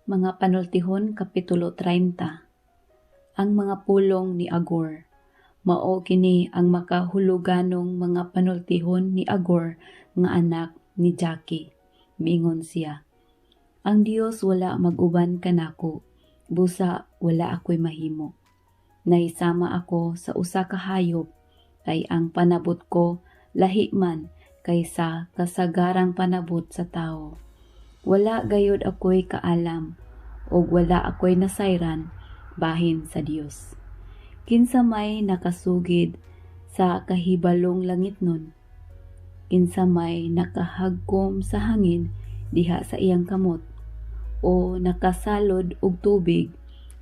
Mga Panultihon Kapitulo 30. Ang mga pulong ni Agur. Mao kini ang makahuluganong mga panultihon ni Agur nga anak ni Jake. Miingon siya, "Ang Dios wala mag-uban kanako, busa wala ako'y mahimo. Nahisama ako sa usa ka hayop, kay ang panabot ko lahi man kaysa kasagarang panabot sa tawo. Wala gayud ako'y kaalam ug wala ako'y nasayran bahin sa Dios. Kinsa may nakasugid sa kahibalong langitnon? Kinsa may nakahagkom sa hangin diha sa iyang kamot o nakasalod og tubig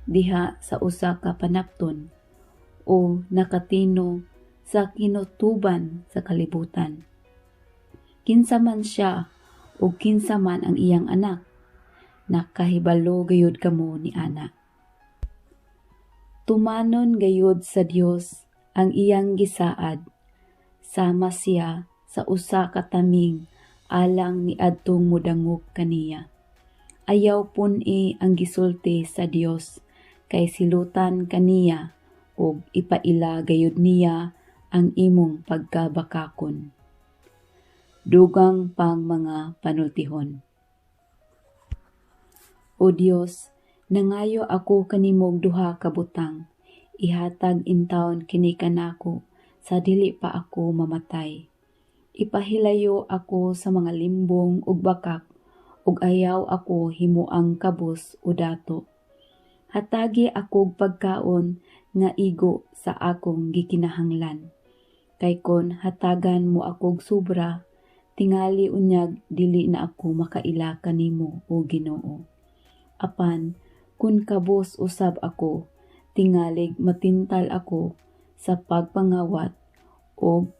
diha sa usa ka panapton o nakatino sa kinutuban sa kalibutan? Kinsa man siya ug kinsa man ang iyang anak? Nakahibalo gayud kamo ni ana. Tumanon gayud sa Dios ang iyang gisaad. Sama siya sa usa ka taming alang niadtong modangop kaniya. Ayaw pun-i ang gisulti sa Dios kay silutan kaniya ug ipaila gayud niya ang imong pagkabakakon." Dugang pang mga panultihon. O Dios, nangayo ako kanimog duha ka butang. Ihatag intawon kini kanako sa dili pa ako mamatay. Ipahilayo ako sa mga limbong ug bakak ug ayaw ako himuang kabus o dato. Hatagi akog pagkaon nga igo sa akong gikinahanglan. Kay kon hatagan mo akog sobra, tingali unyag dili na ako makaila kanimo, o Ginoo. Apan kun kabus usab ako, tingalig matintal ako sa pagpangawat ug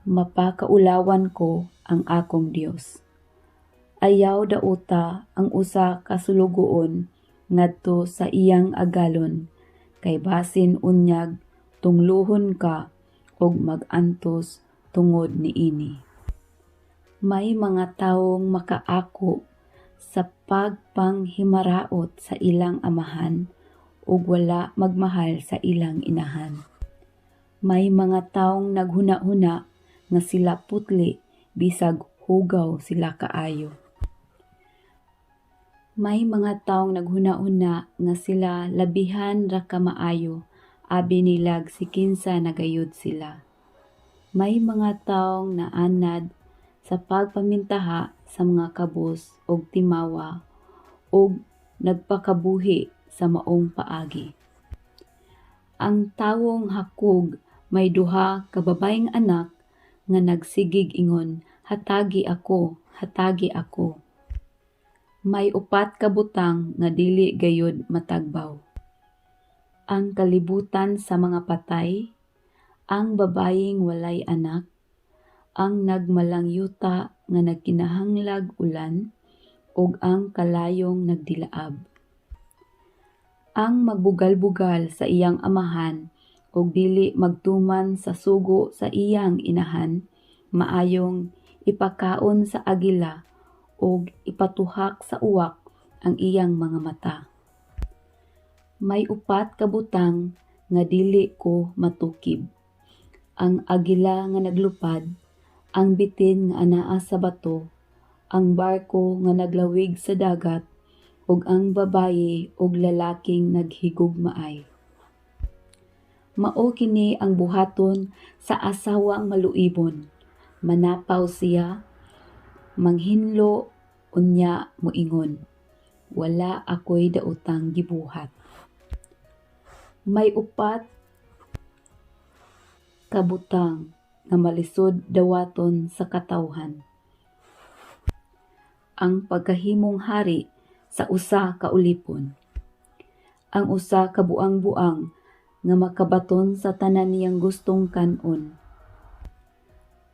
mapakaulawan ko ang akong Dios. Ayaw dauta ang usa ka sulugoon ngadto sa iyang agalon, kay basin unyag tunglohon ka ug mag-antos tungod niini. May mga tawong makaako sa pagpanghimaraot sa ilang amahan ug wala magmahal sa ilang inahan. May mga tawong naghuna-huna nga sila putli bisag hugaw sila kaayo. May mga tawong naghuna-huna nga sila labihan ra ka maayo abi nilag si kinsa na gayud sila. May mga tawong naanad sa pagpamintaha sa mga kabus og timawa ug nagpakabuhi sa maong paagi. Ang tawong hakog may duha ka babayeng anak nga nagsigig ingon, "Hatagi ako, hatagi ako." May upat ka butang nga dili gayud matagbaw: ang kalibutan sa mga patay, ang babayeng walay anak, ang nagmalangyuta nga nagkinahanglag ulan, ug ang kalayong nagdilaab. Ang magbugal-bugal sa iyang amahan ug dili magtuman sa sugo sa iyang inahan, maayong ipakaon sa agila ug ipatuhak sa uwak ang iyang mga mata. May upat ka butang nga dili ko matukib: ang agila nga naglupad, ang bitin nga anaa sa bato, ang barko nga naglawig sa dagat, ug ang babaye ug lalaking naghigugmaay. Mao kini ang buhaton sa asawang maluibon: manapaw siya, manghinlo, unya moingon, "Wala ako'y daotang gibuhat." May upat ka butang nga malisod dawaton sa katawhan: ang pagkahimong hari sa usa ka ulipon, ang usa ka buang-buang nga makabaton sa tanan niyang gustong kan-on,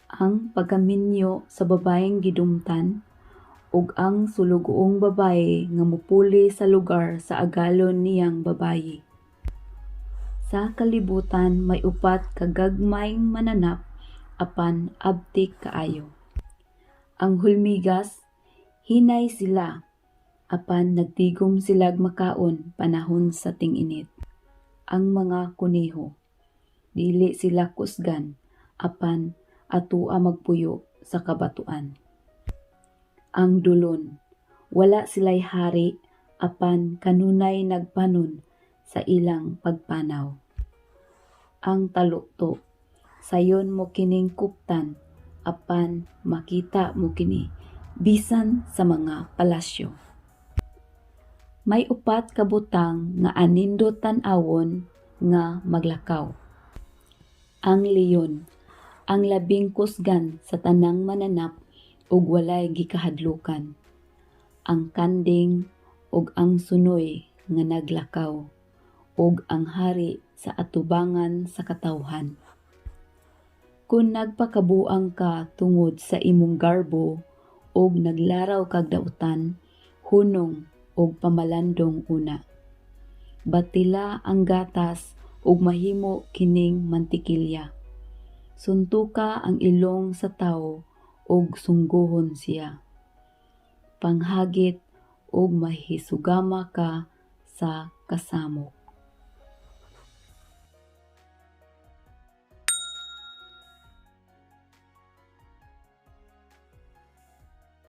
ang pagkaminyo sa babayeng gidumtan, ug ang sulugoong babaye nga mopuli sa lugar sa agalon niyang babaye. Sa kalibutan may upat ka gagmayng mananap apan abtik kaayo: Ang hulmigas, hinay sila. Apan nagtigom silag makaon panahon sa ting-init. Ang mga kuneho, dili sila kusgan apan atua magpuyo sa kabatuan. Ang dulon, wala sila'y hari apan kanunay nagpanon sa ilang pagpanaw. Ang taluktok, sayon mo kining kuptan apan makita mo kini bisan sa mga palasyo. May upat ka butang nga anindot tan-awon nga maglakaw. Ang leyon, ang labing kusgan sa tanang mananap ug walay gikahadlukan. Ang kanding ug ang sunoy nga naglakaw ug ang hari sa atubangan sa katawhan. Kon nagpakabuang ka tungod sa imong garbo ug naglaraw kag dautan, hunong ug pamalandong una. Batila ang gatas ug mahimo kining mantikilya. Suntoka ang ilong sa tawo ug sunggohon siya. Panghagit ug mahisugama ka sa kasamok.